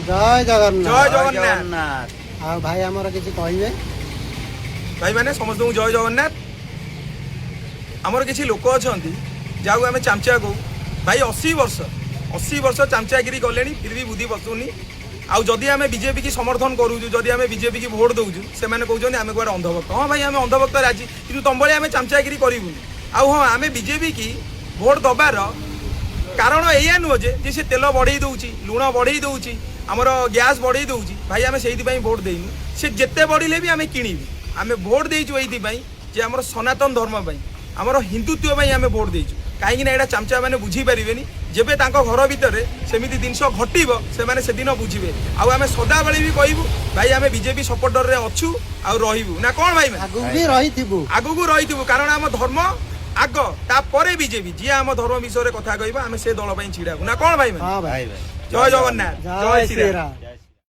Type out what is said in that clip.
ଜୟ ଜଗନ୍ନାଥ। ଜୟ ଜଗନ୍ନାଥ। ଆଉ ଭାଇ ଆମର କିଛି କହିବେ? ଭାଇମାନେ, ସମସ୍ତଙ୍କୁ ଜୟ ଜଗନ୍ନାଥ। ଆମର କିଛି ଲୋକ ଅଛନ୍ତି, ଯାହାକୁ ଆମେ ଚାମଚା କହୁ। ଭାଇ, 80 ବର୍ଷ, 80 ବର୍ଷ ଚାମଚାଗିରି କଲେଣି, ଫିର ବି ବୁଦ୍ଧି ବସୁନି। ଆଉ ଯଦି ଆମେ ବିଜେପି କି ସମର୍ଥନ କରୁଛୁ, ଯଦି ଆମେ ବିଜେପି କି ଭୋଟ ଦେଉଛୁ, ସେମାନେ କହୁଛନ୍ତି ଆମେ କୁଆଡ଼େ ଅନ୍ଧଭକ୍ତ। ହଁ ଭାଇ, ଆମେ ଅନ୍ଧଭକ୍ତ ରାଜି, କିନ୍ତୁ ତମ ଭଳି ଆମେ ଚାମଚାଗିରି କରିବୁନି। ଆଉ ହଁ, ଆମେ ବିଜେପି କି ଭୋଟ ଦେବାର କାରଣ ଏଇଆ ନୁହଁ ଯେ ସେ ତେଲ ବଢ଼େଇ ଦେଉଛି, ଲୁଣ ବଢ଼େଇ ଦେଉଛି, ଆମର ଗ୍ୟାସ୍ ବଢ଼େଇ ଦେଉଛି। ଭାଇ, ଆମେ ସେଇଥିପାଇଁ ଭୋଟ ଦେଇନୁ। ସେ ଯେତେ ବଢ଼ିଲେ ବି ଆମେ କିଣିବୁ। ଆମେ ଭୋଟ ଦେଇଛୁ ଏଇଥିପାଇଁ ଯେ ଆମର ସନାତନ ଧର୍ମ ପାଇଁ, ଆମର ହିନ୍ଦୁତ୍ୱ ପାଇଁ ଆମେ ଭୋଟ ଦେଇଛୁ। କାହିଁକି ନା ଏଇଟା ଚାମଚା ମାନେ ବୁଝିପାରିବେନି। ଯେବେ ତାଙ୍କ ଘର ଭିତରେ ସେମିତି ଜିନିଷ ଘଟିବ, ସେମାନେ ସେଦିନ ବୁଝିବେ। ଆଉ ଆମେ ସଦାବେଳେ ବି କହିବୁ ଭାଇ, ଆମେ ବିଜେପି ସପୋର୍ଟରରେ ଅଛୁ ଆଉ ରହିବୁ, ନା କ'ଣ ଭାଇ? ଆଗକୁ ବି ରହିଥିବୁ। ଆଗକୁ ରହିଥିବୁ, କାରଣ ଆମ ଧର୍ମ ଆଗ, ତାପରେ ବିଜେପି। ଯିଏ ଆମ ଧର୍ମ ବିଷୟରେ କଥା କହିବ, ଆମେ ସେ ଦଳ ପାଇଁ ଛିଡ଼ା ହେବୁ, ନା କ'ଣ ଭାଇ? ହଁ ଭାଇ। ଜୟ ଜଗନ୍ନାଥ। ଜୟ ଶ୍ରୀରାମ।